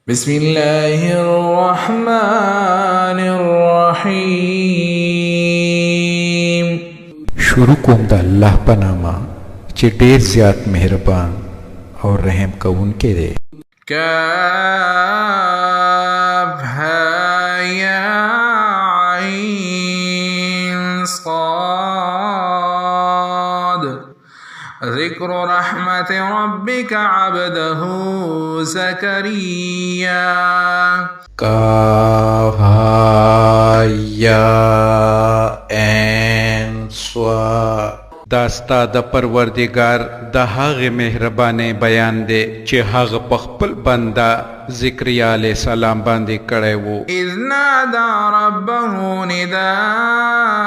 بسم الله الرحمن الرحیم. شروع کوم د الله په نامه چې ډیر زیات مهربان او رحم کوونکی دی. کاف ها یا عین صاد. ذکر رحمت ربک عبده زکریا. کاف ها یا عین صاد. دا ستا د پروردګار د هغې مهربانۍ بیان دی چې هغه په خپل بنده زکریا علیه السلام باندې کړی وو. اذ نادى ربه نداء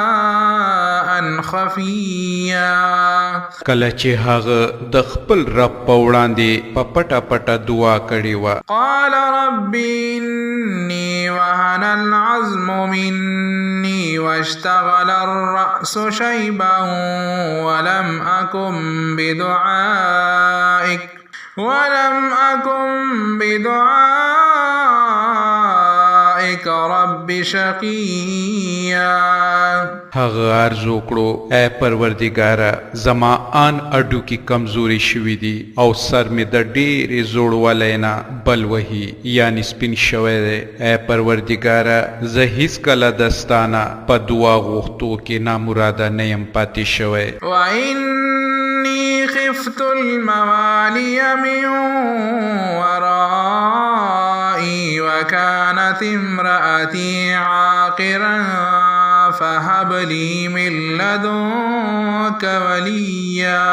خفیا. کله چې هغه د خپل رب په وړاندې په پټه پټه دعا کړې وه. قال رب إني وهن العظم مني واشتغل الرأس شيبا ولم أكن بدعائك ولم أكن بدعائك رب شقيا. هغه عرض وکړو، ای پروردګاره، زما آن اډو کې کمزوري شوي دي او سر مې د ډېرې زوړوالی نه بل وهي، یعنی سپین شوی دی. ای پروردګاره، زه هیڅکله د ستا نه په دعا غوښتو کې نامراده نه یم پاتې شوی. وإني خفت الموالي من ورائي وكانت امرأتي عاقرا فهب لي من لدنك وليا.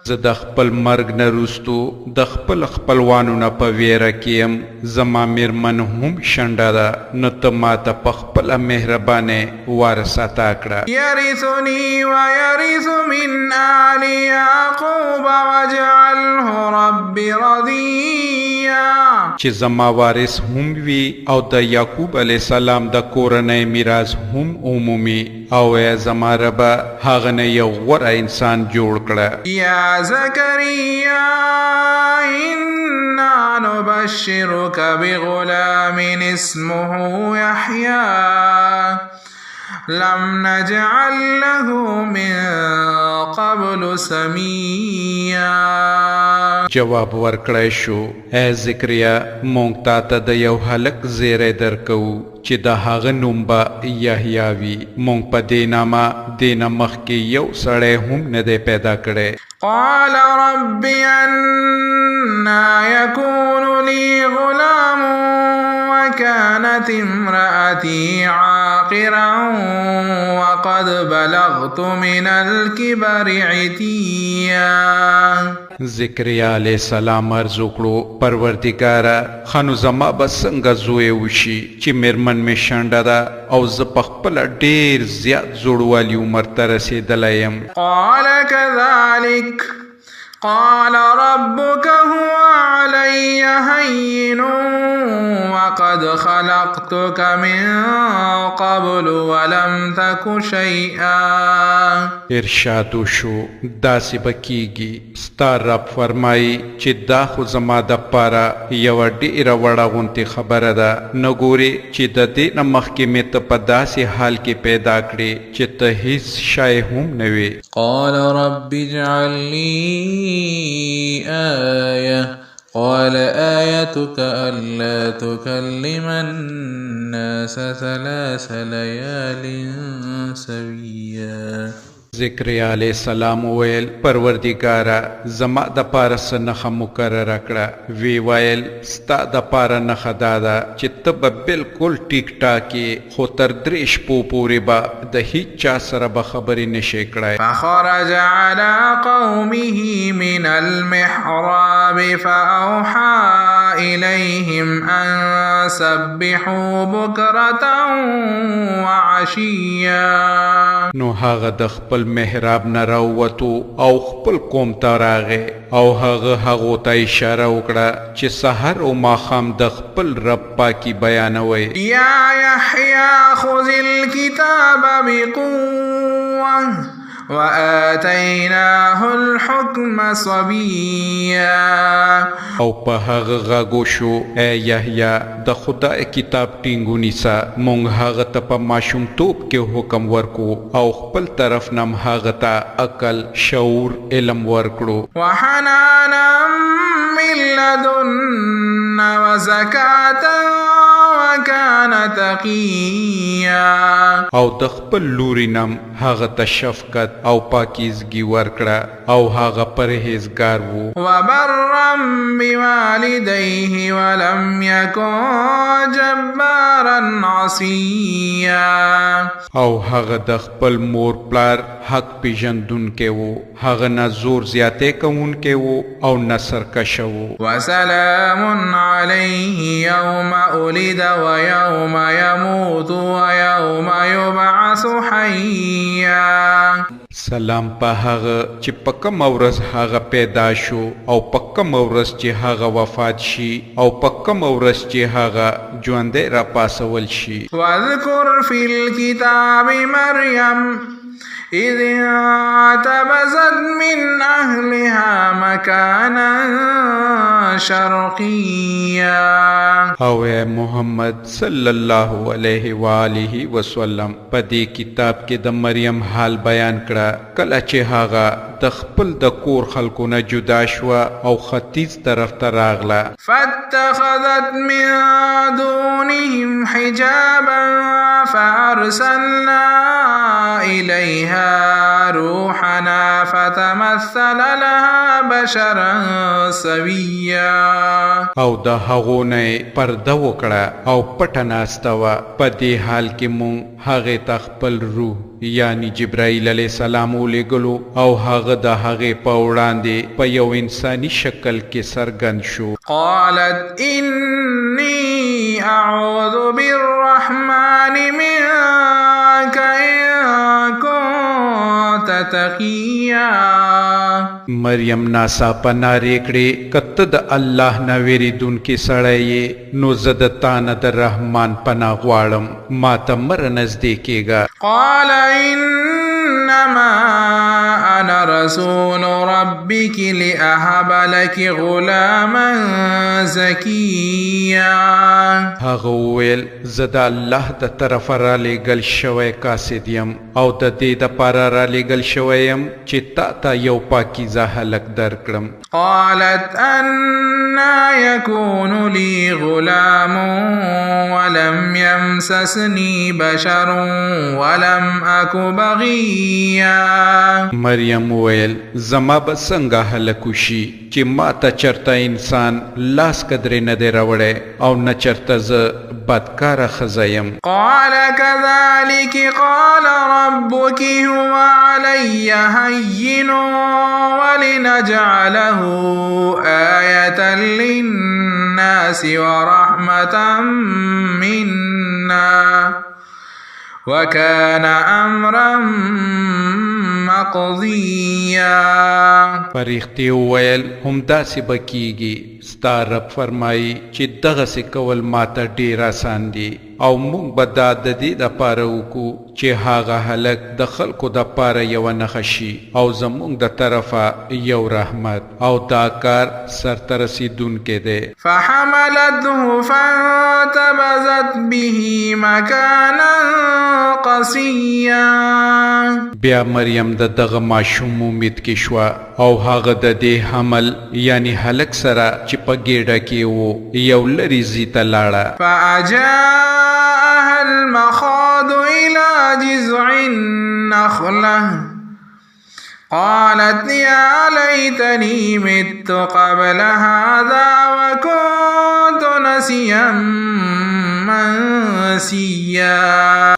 زه د خپل مرګ نه وروستو د خپل خپلوانو نه په ویره کې یم. زما میرمن هم شنډه ده، نو ته ما ته په خپله مهربانۍ وارث عطا کړه. يرثني ويرث من آل يعقوب واجعله رب رضيا. چې زما وارث هم وي او د یعقوب علیه السلام د کورنۍ میراث هم عمومي، او ای زما ربه هغه نه یو غوره انسان جوړ کړه. يا زكريا إنا نبشرك بغلام اسمه يحيى لم نجعل له من قبل سميا. جواب ورکړی شو، ای زکریا، مونږ تا ته د یو هلک زیری درکوو چې د هغه نوم به یحیی وي. مونږ په دې نامه دې نه مخکې یو سړی هم نه دی پیدا کړی. قال رب أنا يكون لي غلام وكانت امرأتي عاقرا وقد بلغت من الكبر عتيا. زکریا علیه السلام عرض وکړو، پروردګاره، ښه نو زما به څنګه زوی وشي چې میرمن مې شنډه ده او زه په خپله ډېر زیات زوړوالي عمر ته رسېدلی یم. قال كذلك قال ربك هو علي هين وقد خلقتك من قبل ولم تك شيئا. ارشاد وشو، داسې به کیږي. ستا رب فرمایي چې دا خو زما د پاره یوه ډېره وړه غوندې خبره ده، نه ګورې چې د دې نه مخکې مې ته په داسې حال کې پیدا کړې چې ته هیڅ شی هم نه وې. قال رب اجعل لي آية. قال آيتك ألا تكلم الناس ثلاث ليال سويا. زکریا علیه السلام وویل، پروردګاره، زما د پاره څه نښه مقرره کړه. وی ویل، ستا د پاره نښه دا ده چې ته به بالکل ټیک ټاک یې، خو تر درې شپو پورې به د هیچا چا سره به خبرې نشې کړای. فخرج على قومه من المحراب فأوحى إليهم أن سبحوا بكرة وعشيا. نو هغه د خپل محراب نه راووتو او خپل قوم ته راغی او هغه هغو ته اشاره وکړه چې سحر او ماښام د خپل رب پاکي بیانوئ. يا يحيى خذ الكتاب بقوة وآتيناه الحكم صبيا. او په هغه غږ وشو، ای یحیی، د خدای کتاب ټینګ ونیسه. مونږ هغه ته په ماشومتوب کې حکم ورکو او خپل طرف نم هغه ته عقل، شعور، علم ورکړو. وحنانا من لدنا وزكاة وكان تقيا. او د خپل لوري نم هغه ته شفقت او پاکیزګي ورکړه او هغه پرهیزګار وو. وبرا بوالديه ولم يكن جبارا عصيا. او هغه د خپل مور پلار حق پیژندونکی وو، هغه نه زور زیاتی کوونکی وو او نه سرکشه وو. وسلام عليه يوم ولد ويوم يموت ويوم يبعث حيا. سلام په هغه چې په کومه ورځ هغه پیدا شو او په کومه ورځ چې هغه وفات شي او په کومه ورځ چې هغه ژوندی راپاسول شي. واذكر في الكتاب مريم إذ انتبذت من أهلها مكانا شرقيا. او اے محمد صلی الله علیه و آله وسلم، په دې کتاب کې د مریم حال بیان کړه کله چې هغه د خپل د کور خلکو نه جدا شوه او ختیځ طرف ته راغله. فاتخذت من دونهم حجابا فأرسلنا إليها روحنا فتمثل لها بشرا سويا. او د هغو نه یې پرده وکړه او پټه ناسته وه. په دې حال کې مونږ هغې ته خپل روح یعنی جبرائیل علیه السلام ولېږلو او هغه د هغې په وړاندې په یو انساني شکل کې څرګند شو. قالت إني أعوذ بالرحمن منك إن كنت تقيا. مریم ناڅاپه نارې کړې، که ته د الله نه وېرېدونکی سړی یې نو زه د تا نه د رحمان پناه غواړم، ما ته مه رانږدې کېږه. قال إنما أنا رسول ربك لأهب لك غلاما زكيا. هغه وویل، زه د الله د طرفه رالېږل شوی قاصد یم او د دې دپاره رالېږل شوی یم چې تا ته یو پاکیزه هلک درکړم. قالت أنا يكون لي غلام ولم يمسسني بشر ولم أك بغيا. مریم وویل، زما به څنګه هلک وشي چې ما ته چرته انسان لاس قدرې نه دی راوړی او نه چرته زه بدکاره ښځه یم. قال كذلك قال ربك هو علي هين ولنجعله آية للناس ورحمة منا وكان أمرا مقضيا. فرښتې وویل، همداسې به کیږي. ستا رب فرمایي چې دغسې کول ماته ډېر اسان دي او موږ به دا د دې دپاره وکړو چې هغه هلک د خلکو دپاره یوه نښه شي او زموږ د طرفه یو رحمت، او دا کار سرته رسېدونکی دی. فحملته فانتبذت به مكانا قصيا. بیا مریم د دغه ماشوم امید کې شوه او هغه د دې حمل یعنی هلک سره چې په ګېډه کې و یو لرې ځای ته لاړه. فأجاءها المخاض إلى جذع النخلة قالت يا ليتني مت قبل هذا وكنت نسيا منسيا.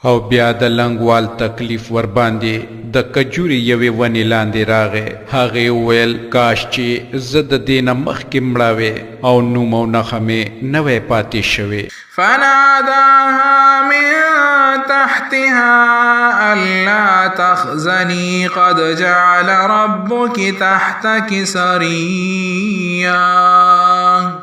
او بیا د لنګوال تکلیف ورباندې د کجوري یوې ونې لاندې راغی. هغې وویل، کاش چې زه د دې نه مخکې مړه وې او نوم او نښه مې نه وی پاتې شوې. فناداها من تحتها ألا تحزني قد جعل ربك تحتك سريا.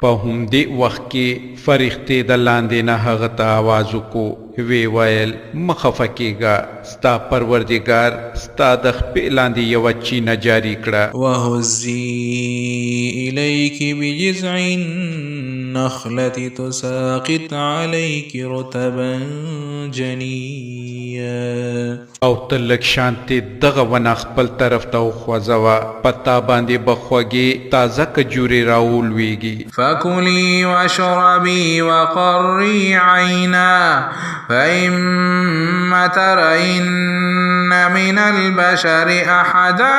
په همدې وخت کې فرښتې د لاندې نه هغه ته आवाज وکړو وی ویل، مه خفه کېږه، ستا پروردګار ستا د خپې لاندې یوه چینه جاری کړه. وهزي إليك بجذع النخلة تساقط عليك رطبا جنيا. او ته لږ شانتې دغه ونه خپل طرف ته وخوځوه، په تا باندې به خوږې تازه کجورې راولویږي. فكلي واشربي وقري عينا فإما ترين من البشر أحدا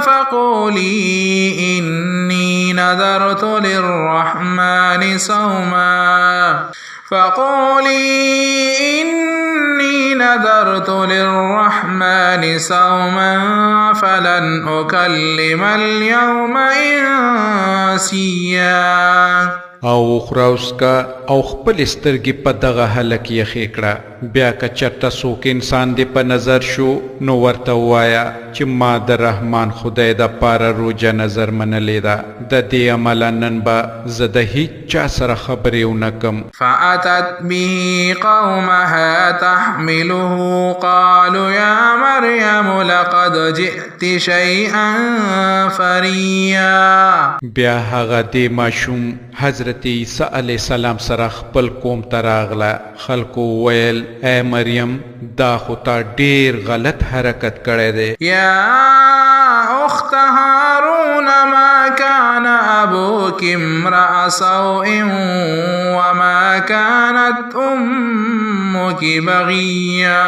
فقولي إني نذرت للرحمن صوما فقولي إني نذرت للرحمن صوما فلن أكلم اليوم إنسيا. او وخوره وڅکه او خپلې سترګې په دغه هلک یخې کړه. بیا که چېرته څوک انسان دې په نظر شو نو ورته ووایه چې ما د رحمان خدای دپاره روژه نظر منلې ده، د دې امله نن به زه د هیچا سره خبرې ونه کم. فأتت به قومها تحمله قالوا يا مريم لقد جئت شيئا فريا. بیا هغه دې ماشوم حضرت عیسی علیه السلام سره خپل قوم ته راغله. خلکو وویل، ای مریم، دا خو تا ډیر غلط حرکت کړی دی. يا أخت هارون ما كان أبوك امرأ سوء وما كانت أمك بغيا.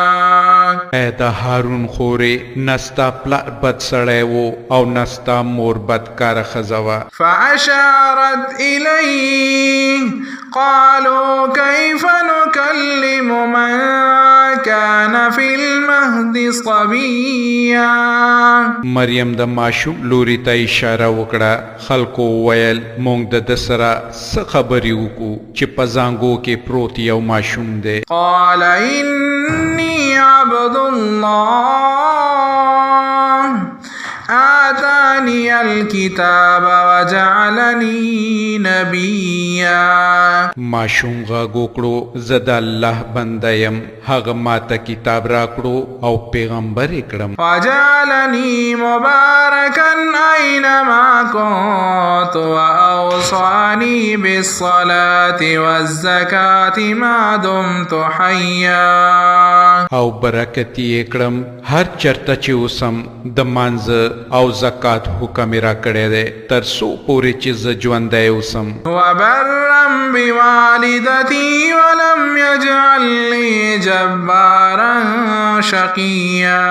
ای د هارون خورې، نه ستا پلار بد سړی و او نه ستا مور بدکاره ښځه وه. فأشارت إليه قالوا كيف نكلم من كان في المهد صبيا. مریم د ماشوم لوري ته اشاره وکړه. خلکو وویل، مونږ د ده سره څه خبرې وکړو چې په زانګو کې پروت یو ماشوم دی. قال إني عبد الله آتاني الكتاب وجعلني نبيا. ماشوم غږ وکړو، زه د الله بنده یم، هغه ماته کتاب راکړو او پیغمبر یې کړم. وجعلني مباركا أينما كنت وأوصاني بالصلاة والزكاة ما دمت حيا. او برکتي یې کړم هر چرته چې اوسم، د مانځه او زکات حکم یې راکړی دی تر څو پورې چې زه ژوندی اوسم. وبرا بوالدتي ولم يجعلني جبارا شقيا.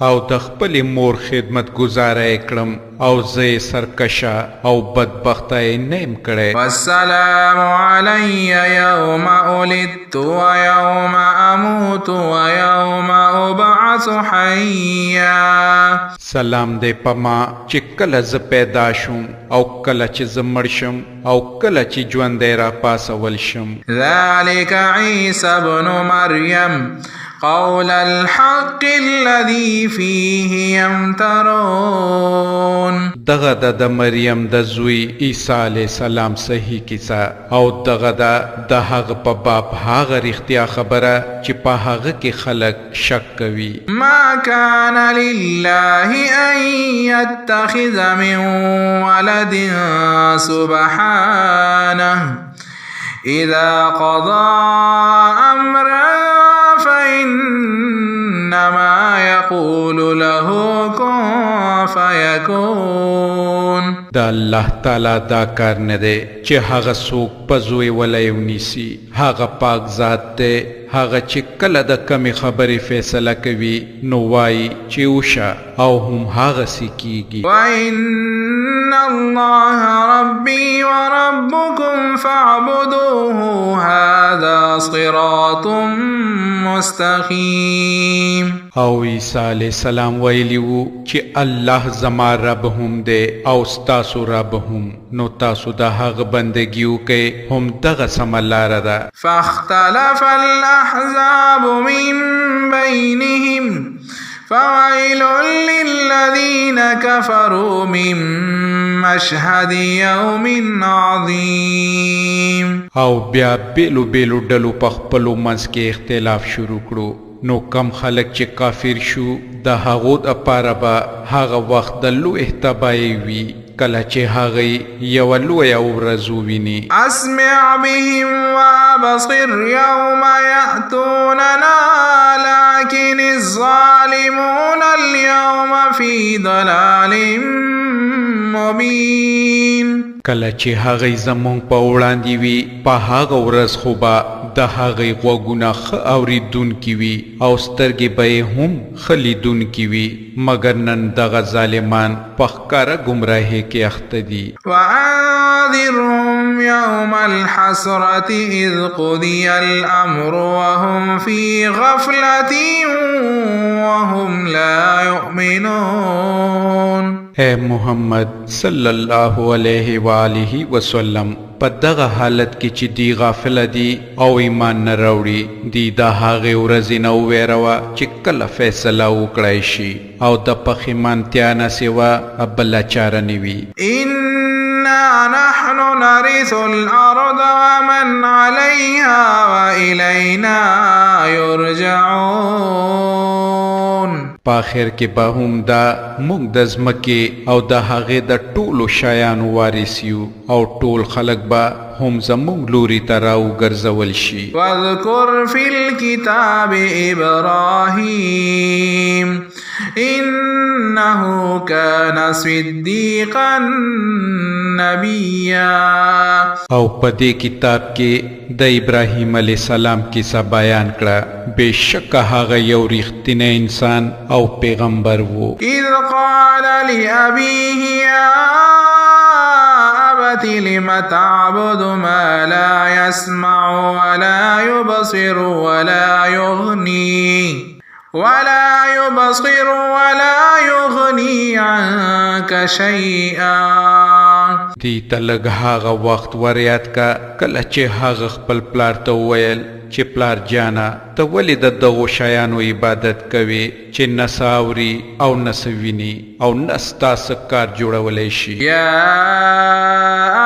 او د خپلې مور خدمت ګزاره یې کړم او زه یې سرکشه او بدبخته یې نه یم کړی. والسلام علي يوم ولدت ويوم أموت ويوم أبعث حيا. سلام دی په ما چې کله زه پیدا شوم او کله چې زه مړ شم او کله چې ژوندی راپاڅول شم. ذلك عيسى ابن مريم قول الحق الذي فيه يمترون. دغه د مریم د زوی عیسی علیه السلام صحیح کیسه او دغه د هغه په باب هغه رښتیا خبره چې په هغه کې خلک شک کوي. ما كان لله أن يتخذ من ولد سبحانه إذا قضى أمرا فإنما يقول له كن فيكون. د الله تعالی دا کار نه دی چې هغه څوک په زوی ولی ونیسي، هغه پاک ذات دی، هغه چې کله د کمې خبرې فیصله کوي نو وایي چې وشه او هم هغسې کیږي. وإن الله ربي وربكم فاعبدوه هذا صراط مستقيم. او عیسی علیه السلام ویلی وو چې الله زما رب هم دی او ستاسو رب هم، نو تاسو د هغه بندګي وکئ، هم دغه سمه لاره ده. فاختلف الأحزاب من بينهم فويل للذين كفروا من مشهد يوم عظيم. او بیا بیلو بیلو ډلو په خپلو منځ کې اختلاف شروع کړو. نو کم خلک چې کافر شو د هغو دپاره به هغه وخت د لوی تباهي وي کله چې هغوی یوه لویه ورځ وویني. اسمع بهم وابصر يوم يأتوننا لكن الظالمون اليوم في ضلال مبين. کله چې هغوی زموږ په وړاندې وي په هغه ورځ خو به د هغوی غوږونه ښه اورېدونکي وي او سترګې به یې هم ښه لیدونکي وي، مګر نن دغه ظالمان په ښکاره ګمراهۍ کې اخته دي. وأنذرهم يوم الحسرة إذ قضي الأمر وهم في غفلة وهم لا يؤمنون. اے محمد صلی الله علیه وآله وسلم، په دغه حالت کې چې دی غافله دي او ایمان نه راوړي، دی د هغې ورځې نه وویروه چې کله فیصله وکړای شي او د پښیمانتیا نه سوا بله چاره نه وي. إنا نحن نرث الأرض ومن عليها وإلينا يرجعون. په آخر کې به هم دا موږ د ځمکې او د هغې د ټولو شیانو وارث یو او ټول خلک به هم زموږ لوري ته راوګرځول شي. واذكر في الكتاب إبراهيم إنه كان صديقا نبيا. او په دې کتاب کې د ابراهیم علیه السلام کیسه بیان کړه، بېشکه هغه یو رښتینی انسان او پیغمبر وو. إذ قال لأبيه يا أبت لم تعبد ما لا يسمع ولا يبصر ولا يغني عنك شيئا. دی ته لږ هغه وخت وریاد کا کله چې هغه خپل پلار ته وویل چې پلار جانه، ته ولې د دغو شیانو عبادت کوې چې نه څه اوري او نه څه ویني او نه ستا څه کار جوړولی شي؟ يا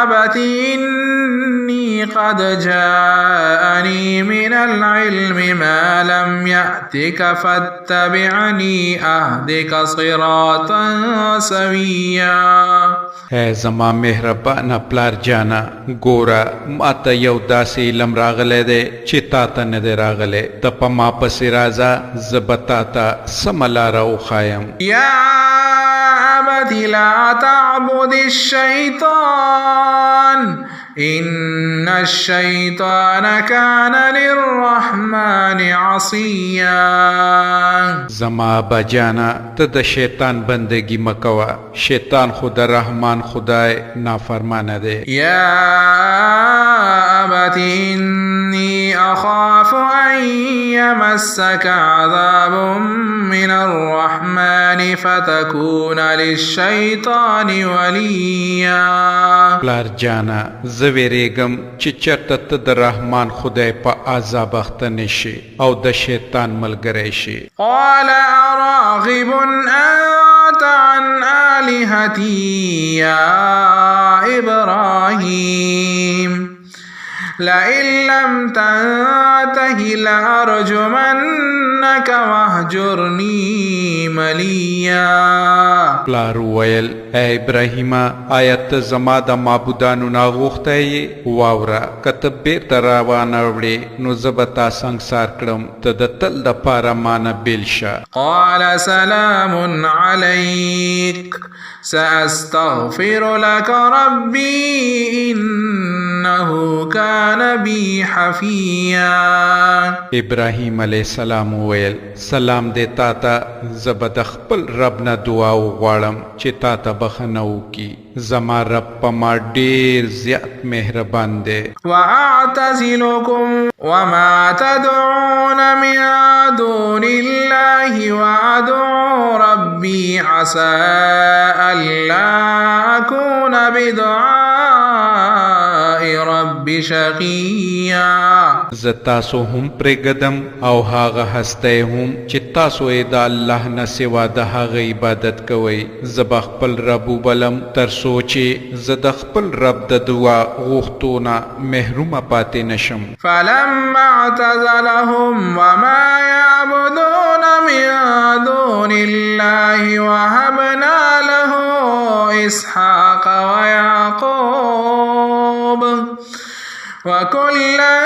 أبت إني قد جاءني من العلم ما لم يأتك فاتبعني أهدك صراطا سويا. ای زما مهربانه پلار جانه، ګوره ما ته یو داسې علم راغلی دی چې تا ته نه دی راغلی، ته په ما پسې راځه، زه به تا ته سمه لاره وښایم. يا أبت لا تعبد الشيطان إن الشيطان كان للرحمن عصيا. زما ابا جانه، ته د شیطان بندگی مه کوه، شیطان خو د رحمان خدای نافرمانه دی. يا أبت إني أخاف أن يمسك عذاب من الرحمن فتكون للشيطان وليا. پلار جانه، زه ویریږم چې چېرته ته د رحمان خدای په عذاب اخته نه شې او د شیطان ملګری شې. قال أراغب أنت عن آلهتي يا إبراهيم لئن لم تنته لأرجمنك واهجرني مليا. پلار وویل، ای ابراهیمه، آیا ته زما د معبودانو نه غوښتی یې؟ واوره، که ته بېرته راوانه وړې نو زه به تا سنګسار کړم، ته د تل دپاره ما نه بېل شه. قال سلام عليك سأستغفر لك ربي إنه كان بي حفيا. ابراهیم علیه السلام وویل، سلام دې تا ته، زه به د خپل رب نه دعا وغواړم چې تا ته بخښنه وکړي، زما رب په ما ډېر زیات مهربان دی. وأعتزلكم وما تدعون من دون الله وأدعو ربي عسى ألا أكون بدعاء الرب شقيا. زه تاسو هم پرېږدم او هغه هستۍ هم چې تاسو یې د الله نه سوا د هغه عبادت کوئ. زه به خپل رب وبلم تر څو چې زه د خپل رب د دعا غوښتو نه محرومه پاتې نشم. فلما اعتزلهم وما يعبدون من دون الله وهبنا له إسحاق ويعقوب وكلا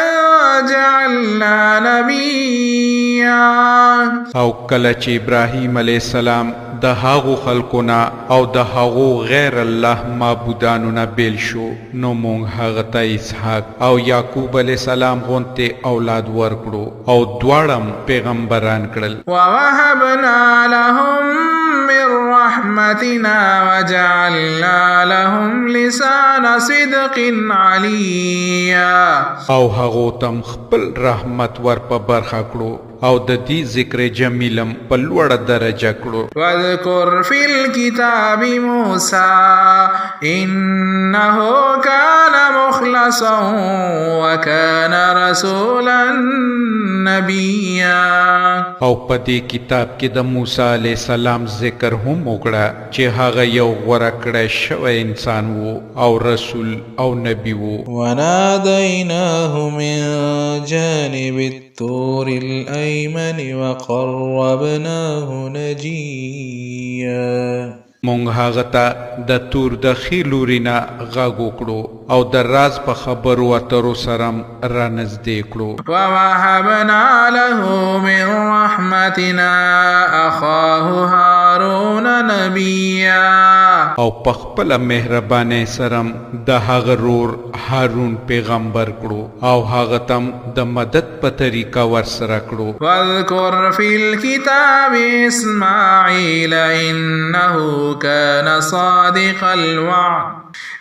جعلنا نبيا. او کله چې ابراهیم علیه السلام د هغو خلکو نه او د هغو غیر الله معبودانو نه بیل شو، نو مونږ هغه ته اسحاق او یعقوب علیه السلام غونتې اولاد ورکړو او دواړه پیغمبران کړل. ووهبنا لهم من رحمتنا وجعلنا لهم لسان صدق عليا. او هغو تم خپل رحمت ور په برخه کړو او د دې ذکر جمیلم په لوړه درجه کړو. واذكر في الكتاب موسى إنه كان مخلصا وكان رسولا نبيا. او په دې کتاب کې د موسی علیه السلام ذکر هم وکړه چې هغه یو غوره کړی شوی انسان وو او رسول او نبی وو. وناديناه من جانب الطور الأيمن وقربناه نجيا. مونږ هغه ته د تور د ښي لوري نه غږ وکړو او د راز په خبرو اترو سره را نږدې کړو. ووهبنا له من رحمتنا أخاه هارون نبيا. او په خپله مهربانۍ سره د هغه رور هارون پیغمبر کړو او هغه تم د مدد په طریقه ورسره کړو. واذكر في الكتاب إسماعيل إنه كان صادق الوعد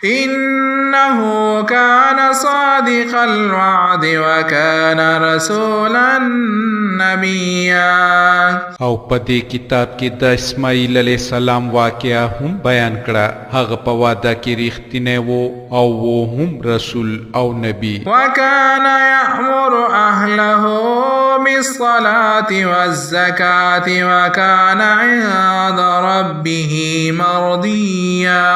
إنه كان صادق الوعد وكان رسولا نبيا. او په دې کتاب کې د اسماعیل علیه السلام واقعه هم بیان کړه. هغه په وعده کې رښتینی وو او وو هم رسول او نبی. وكان يأمر أهله بالصلاة والزكاة وكان عند ربه مرضيا.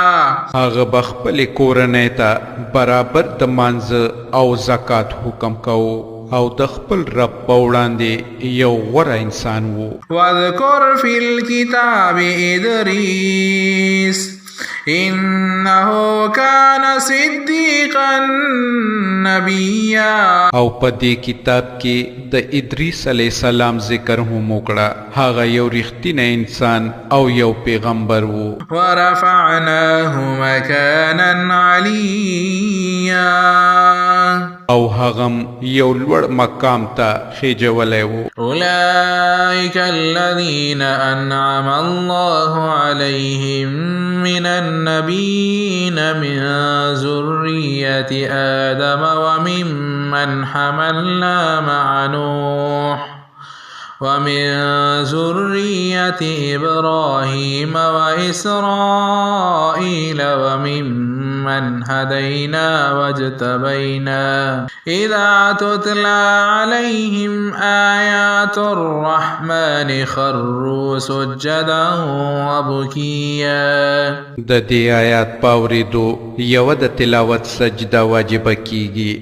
هغه به خپلې کورنۍ ته برابر د مانځه او زکات حکم کوو او د خپل رب په وړاندې یو غوره انسان وو. واذكر في الكتاب إدريس إنه كان صديقا نبيا. او په دې کتاب کې د ادریس علیه السلام ذکر هم وکړه. هغه یو رښتینی انسان او یو پیغمبر وو. ورفعناه مكانا عليا. او هغه یو لوړ مقام ته خېجولی وو. أولئك الذين أنعم الله عليهم من النبيين من ذرية آدم وممن حملنا مع نوح ومن ذرية إبراهيم وإسرائيل وممن هدينا واجتبينا إذا تتلى عليهم آيات الرحمن خروا سجدا وبكيا. د دې آیات په اورېدو یوه د تلاوت سجده واجبه کیږي.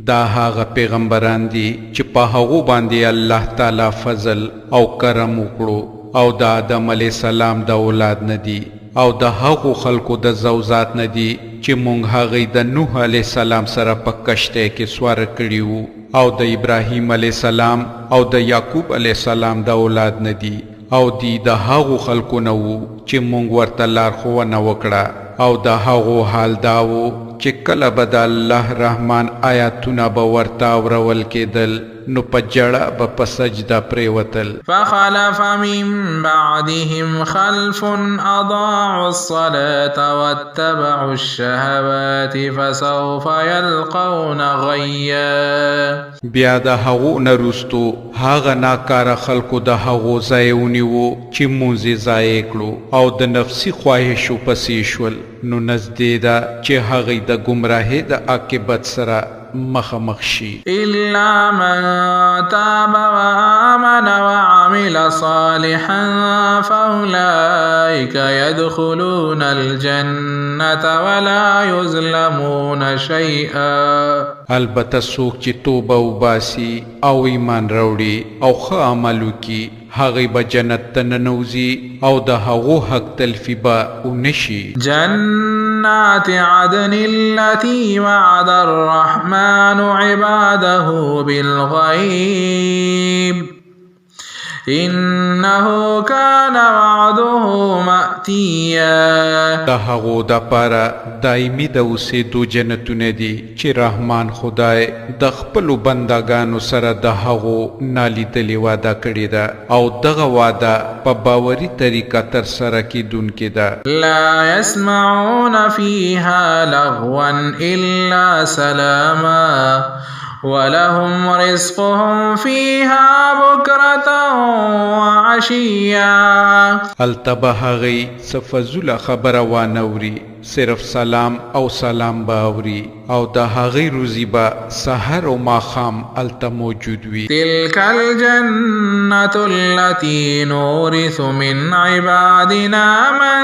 دا هغه پیغمبران دي چې په هغو باندې الله تعالی فضل او کرم وکړو او د آدم علیه السلام د اولاد نه دي او د هغو خلکو د زوزات نه دي چې مونږ هغوی د نوح علیه السلام سره په کښتۍ کې سواره کړي وو او د ابراهیم علیه السلام او د یعقوب علیه السلام د اولاد نه دي او دی د هغو خلکو نه وو چې مونږ ورته لارښوونه وکړه. او د هغو حال دا وو چې کله به د الله رحمان آیاتونه به ورته اورول کېدل نو په ژړا به په سجده پرېوتل. فخلف من بعدهم خلف أضاعوا الصلاة واتبعوا الشهوات فسوف يلقون غيا. بیا د هغو نه وروستو هغه ناکاره خلکو د هغو ځای ونیو چې مونځ یې ضایع کړو او د نفسي خواهشو پسې شول، نو نږدې ده چې هغوی د د ګمراهۍ د عاقبت سره مخامخ شي. إلا من تاب وآمن وعمل صالحا فأولئك يدخلون الجنة ولا يظلمون شيئا. البته څوک چې توبه وباسي او ایمان راوړي او ښه عمل وکړي، هغوی به جنت ته ننوځي او د هغو حق تلفي به ونشي. جنات عدن التي وعد الرحمن عباده بالغيب إنه كان وعده مأتيا. د هغو دپاره دایمي د اوسېدو جنتونه دي چې رحمان خدای د خپلو بندګانو سره د هغو نالیدلې وعده کړې ده، او دغه وعده په باوري طریقه ترسره کېدونکې ده. لا يسمعون فيها لغوا إلا سلاما ولهم رزقهم فيها بكرة وعشيا. هلته به هغوی څه فضوله خبره وانه اوري، صرف سلام او سلام به اوري، او د هغې روزي به سحر او ماښام هلته موجود وي. تلك الجنة التي نورث من عبادنا من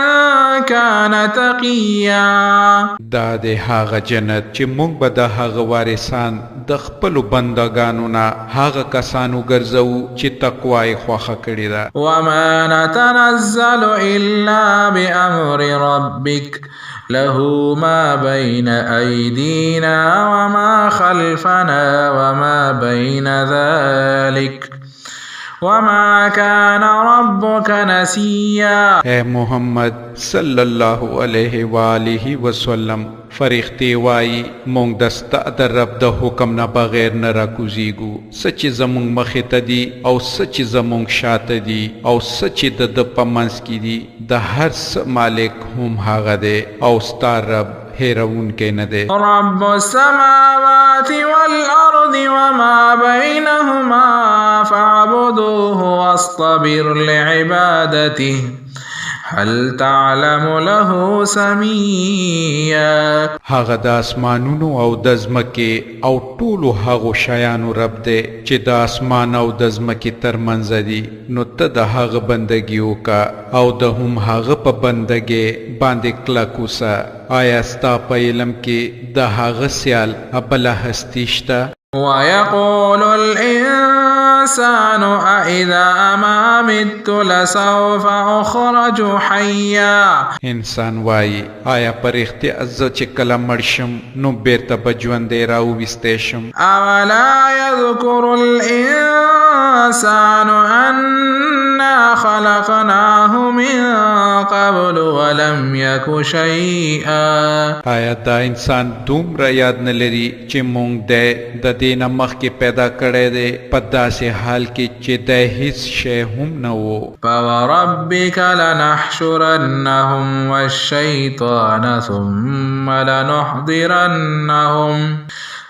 كان تقيا. دا دی هغه جنت چې موږ به د هغه وارثان د خپلو بندګانو نه هغه کسان وګرځوو چې تقوا یې خوښه کړې ده. وما نتنزل إلا بأمر ربك له ما بين أيدينا وما خلفنا وما بين ذلك وما كان ربك نسيا. اے محمد صلی الله علیه وآله وسلم، فرښتې وایي مونږ د ستا د رب د حکم نه بغیر نه راکوزیږو. څه چې زمونږ مخې ته دي او څه چې زمونږ شاته دي او څه چې د ده په منځ کې دي، د هر څه مالک هم هغه دی، او ستا رب هېرونکی نه دی. رب السماوات والأرض وما بينهما فاعبدوه واصطبر لعبادته هل تعلم له سميا. هغه د اسمانونو او د ځمکې او ټولو هغو شیانو رب دی چې د اسمان او د ځمکې ترمنځ دي، نو ته د هغه بندګي وکړه او د هم هغه په بندګۍ باندې کلک اوسه. آیا ستا په علم کې د هغه سیال بله هستي شته؟ ويقول الإنسان أإذا ما مت لسوف أخرج حيا. انسان وایي آیا په رښتیا زه چې کله مړ شم نو بیرته به ژوندی راوویستی شم؟ أولا يذكر الإنسان أنا خلقناه من قبل ولم يك شيئا. آیا دا انسان دومره یاد نه لري چې مونږ دی د دې نه مخکې پیدا کړی دی په داسې حال کې چې دی هیڅ شی هم نه و؟ فوربك لنحشرنهم والشيطان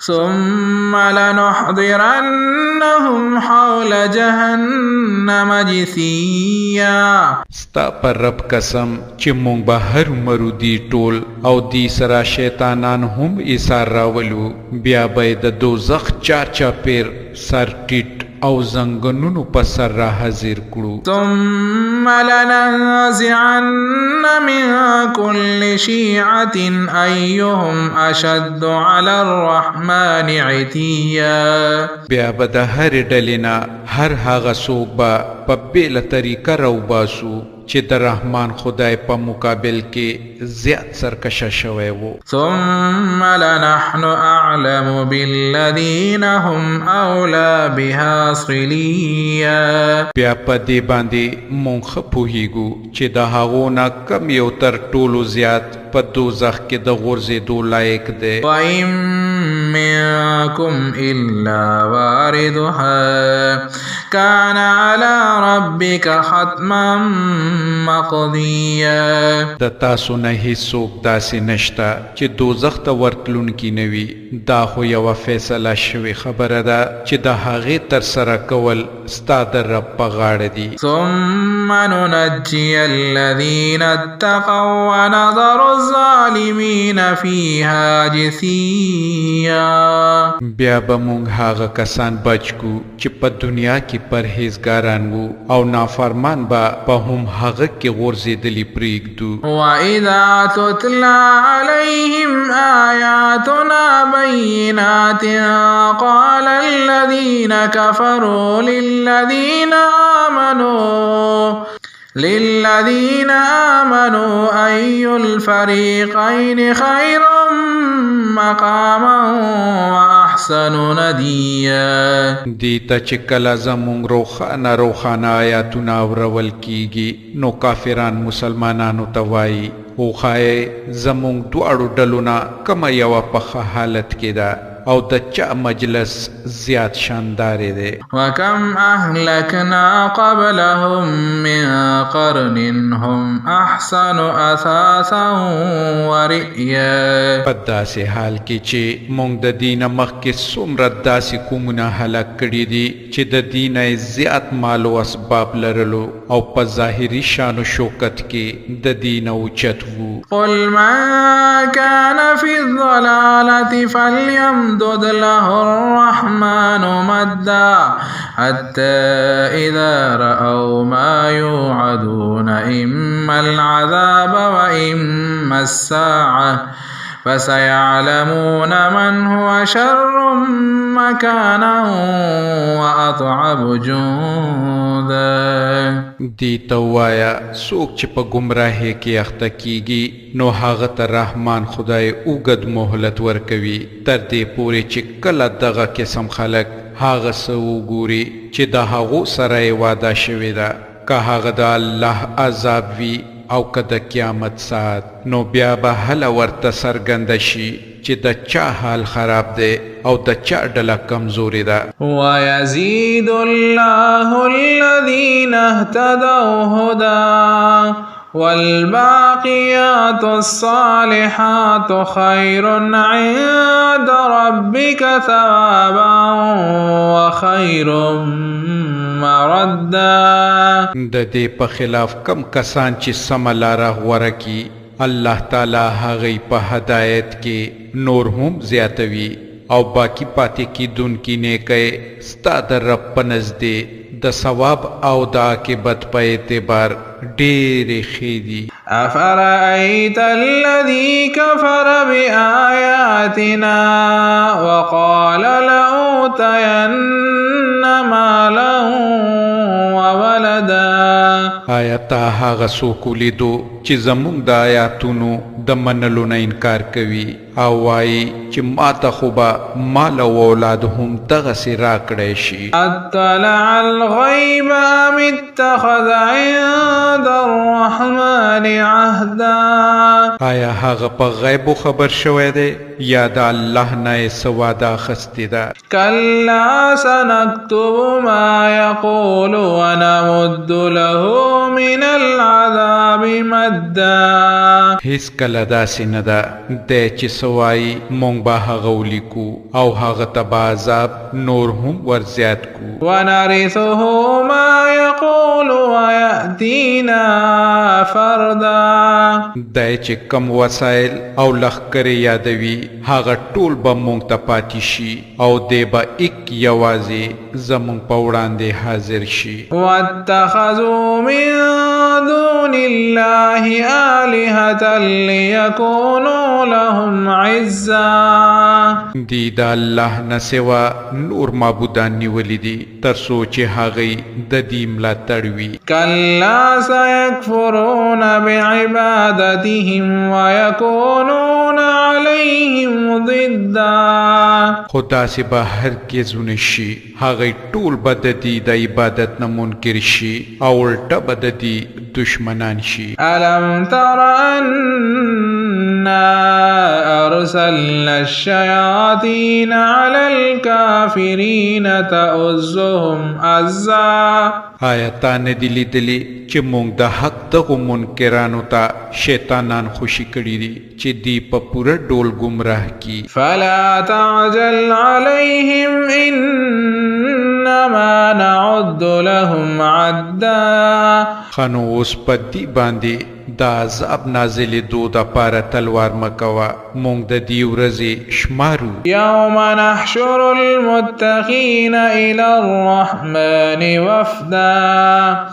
ثم لنحضرنهم حول جهنم جثيا. ستا پر رب قسم چې مونږ به هر مرو دی ټول او دی سره شیطانان هم ایثار راولو، بیا به یې د دوزخ چار چاپېر سر ټیټ او زنګنونو په سر را حاضر کړو. ثم لننزعن من كل شيعة أيهم أشد على الرحمن عتيا. بیا به د هرې ډلې نه هر هغه څوک به په بېله طریقه راوباسو چې د رحمان خدای په مقابل کې زیات سرکشه شوی وو. ثم لنحن أعلم بالذين هم أولى بها صليا. بیا په دې باندې مونږ ښه پوهیږو چې د هغو نه کم یو تر ټولو زیات په دوزخ کې د غورځېدو لایق دی. وإن منكم إلا واردها كان على ربك حتما مقضيا. د تاسو نه هیڅوک داسې نشته چې دوزخ ته ورتلونکي نه وي. دا خو یوه فیصله شوې خبره ده چې د هغې ترسره کول ستا د رب په غاړه دي. ثم ننجي الذين اتقوا ونذر الظالمين فيها جثيا. بیا به مونږ هغه کسان بچ کو چې په دنیا کې پرهیزګاران وو، او نافرمان به په هم هغه کې غورځېدلي پرېږدو. وإذا تتلى عليهم آياتنا بينات قال الذين كفروا للذين آمنوا أي الفريقين خير مقاما وأحسن نديا. دې ته چې کله زمونږ روښانه روښانه آیاتونه اورول کیږي، نو کافران مسلمانانو ته وایي: وښایئ زمونږ دواړو ډلو نه کومه یوه په ښه حالت کې ده او د چا مجلس زیات شاندار دی. وكم أهلكنا قبلهم من قرن هم أحسن أثاثا ورئيا. په داسې حال کې چې مونږ د دینه مخکې څومره داسې قومونه هلاک کړي دي چې د دینه یې زیات مال او اسباب لرلو او په ظاهري شان و شوکت کې د دینه اوچت وو. قل من كان في الضلالة فليمدد له الرحمن مدا حتى إذا رأوا ما يوعدون إما العذاب وإما الساعة فسيعلمون من هو شر مكانا وأضعف جندا. دې ته ووایه څوک چې په ګمراهۍ کې اخته کیږي، نو هغه ته رحمان خدای اوږد مهلت ورکوي، تر دې پورې چې کله دغه قسم خلک هغه څه وګوري چې د هغو سره یې وعده شوې ده، که هغه د الله عذاب وي او که د قیامت ساعت، نو بیا به هله ورته څرګنده شي چې د چا حال خراب دی او د چا ډله کمزورې ده. ويزيد الله الذين اهتدوا هدى والباقيات الصالحات خير عند ربك ثوابا وخير مردا. د دې په خلاف کم کسان چې سمه لاره غوره کړي، الله تعالی هغوی په هدایت کې نور هم زیاتوي، او باقي پاتې کېدونکي نیکۍ ستا د رب په نزدې د ثواب او د عاقبت په اعتبار ډېرې ښې دي. أفرأيت الذي كفر بآياتنا وقال لأوتين مالا وولدا. آیا تا هغه څوک ولیدو چې زموږ د آیاتونو د منلو نه انکار کوي او وایي چې ما ته خو به مال او اولاد هم دغسې راکړی شي؟ اطلع الغيب أم اتخذ عند الرحمن عهدا. آیا هغه په غیبو خبر شوی دی یا د الله نه یې څه وعده اخیستې ده؟ كلا سنكتب ما يقول ونمد له من العذاب مدا. هیڅکله داسې نه ده، دی چې څه وایي مونږ به هغه ولیکو او هغه ته به عذاب نور هم ورزیات کو. ونرثه ما يقول ويأتينا فردا. دی چې کم وسایل او لښکرې یادوي هغه ټول به مونږ ته پاتې شي او دی به ایک یوازې زمونږ په وړاندې حاضر شي. واتخذوا من دون الله آلهة ليكونوا لهم عزا. دی د الله نه سوا نور معبودان نیولي دي تر څو چې هغوی د دې ملاتړ وي. كلا سيكفرون بعبادتهم ويكونون عليهم ضدا. خو داسې به هرګز ونه شي، هغوی ټول به د دې د عبادت نه منکر شي او الټه به د دې دشمنان شي. ألم تر أنا أرسلنا الشياطين على الكافرين تؤزهم أزا. آیا تا نه دي لیدلي چې مونږ د حق دغو منکرانو ته شیطانان خوشي کړي دي چې دی په پوره ډول ګمراه کړي؟ فلا تعجل عليهم إنما نعد لهم عدا. ښه نو اوس په دي باندي د عذاب نازلېدو دپاره تلوار مه کوه، مونږ د دي ورځي شمارو. يوم نحشر المتقين الى الرحمن وفدا.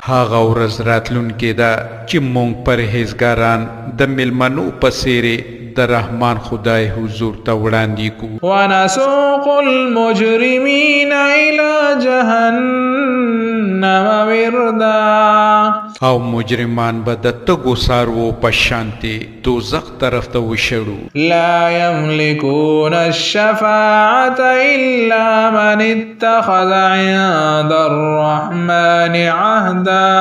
هغه ورځ راتلونکې ده چې مونږ پرهېزګاران د مېلمنو په څېرې د رحمان خدای حضور ته وړاندې کو. ونسوق المجرمين الى جهنم وردا. او مجرمان به د تږو څاروو په شانتې دوزخ طرف ته وشړو. لا يملكون الشفاعة الا من اتخذ عند الرحمن عهدا.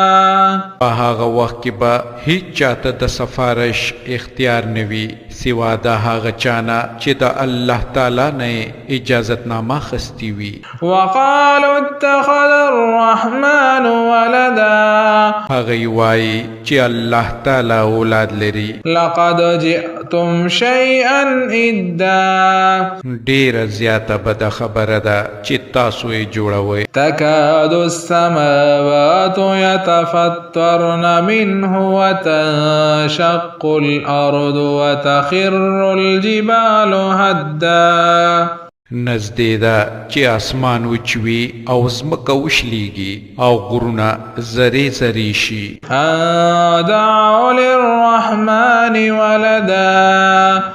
په هغه وخت کې به هیچا ته د سفارش اختیار نه وي سوا د هغه چا نه چې د الله تعالی نه یې اجازتنامه اخیستې وي. وقالوا اتخذ الرحمن ولدا. هغوی وایي چې الله تعالی اولاد لري. لقد جئتم شيئا ادا. ډېره زیاته بده خبره ده چې تاسو یې جوړوئ. تکاد السماوات يتفطرن منه وتنشق الأرض وتخر الجبال هدا. نزدې ده چې اسمان وچوي او ځمکه وشلیږي او غرونه ذرې ذرې شي. ان دعوا للرحمن ولدا.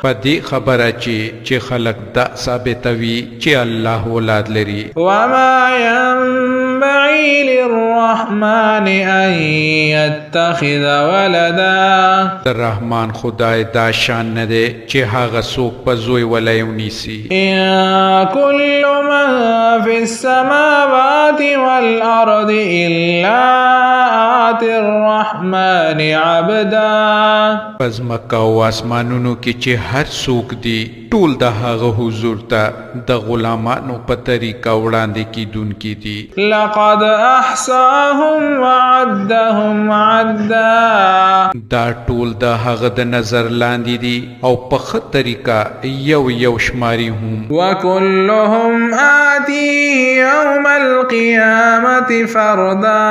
په دې خبره چې خلک دا ثابتوي چې الله اولاد لري. وما ينبغي للرحمن ان يتخذ ولدا. د رحمان خدای دا شان نه دی چې هغه څوک په زوی ولی ونیسي. إن كل من في السماوات والأرض إلا آتي الرحمن عبدا. په ځمکه او اسمانونو کې چې هر څوک دي ټول د هغه حضور ته د غلامانو په طریقه وړاندې کیدونکي دي. لقد احصاهم وعدهم عدا. دا ټول د هغه د نظر لاندې دي او په ښه طریقه یو یو شماري هم. وكلهم آتيه يوم القيامة فردا.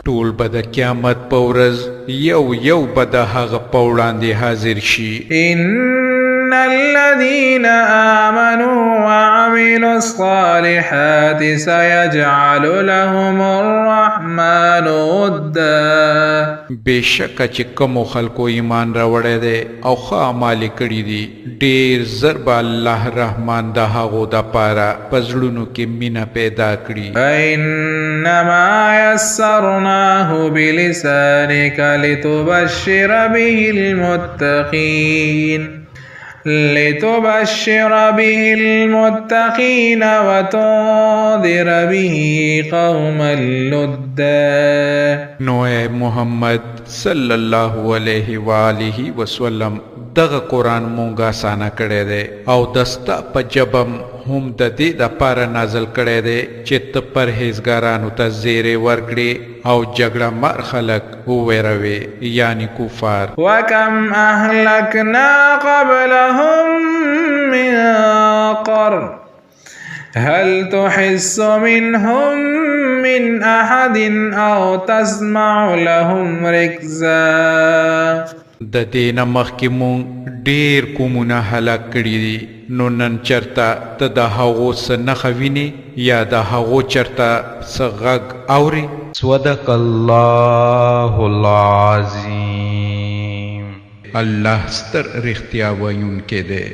ټول به د قیامت په ورځ یو یو به د هغه په وړاندې حاضر شي. إن الذين آمنوا وعملوا الصالحات سيجعل لهم الرحمن ودا. بېشکه چې کومو خلکو ایمان راوړی دی او ښه اعمال یې کړي دي، ډېر زر به الله رحمان د هغو دپاره په زړونو کې مینه پیدا کړي. فإنما يسرناه بلسانك لتبشر به المتقين لتبشر به المتقين وتنذر به قوما لدا. نو اے محمد صلی الله علیه و آله وسلم، دغه قرآن مونږ اسانه کړی دی او د ستا په ژبه هم د دې دپاره نازل کړی دی چې ته پرهیزګارانو ته زیری ورکړې او جګړه مار خلک وویروې، یعنی کفار. وکم اهلکنا قبلهم من قرن هل تحس منهم من احد او تسمع لهم رکزا. د دې نه مخکې مونږ ډېر قومونه هلاک کړي دي، نو نن چرته ته د هغو څه نښه وینې یا د هغو چرته څه غږ اورې؟ صدق الله العظیم. الله ستر رښتیا ویونکی دی.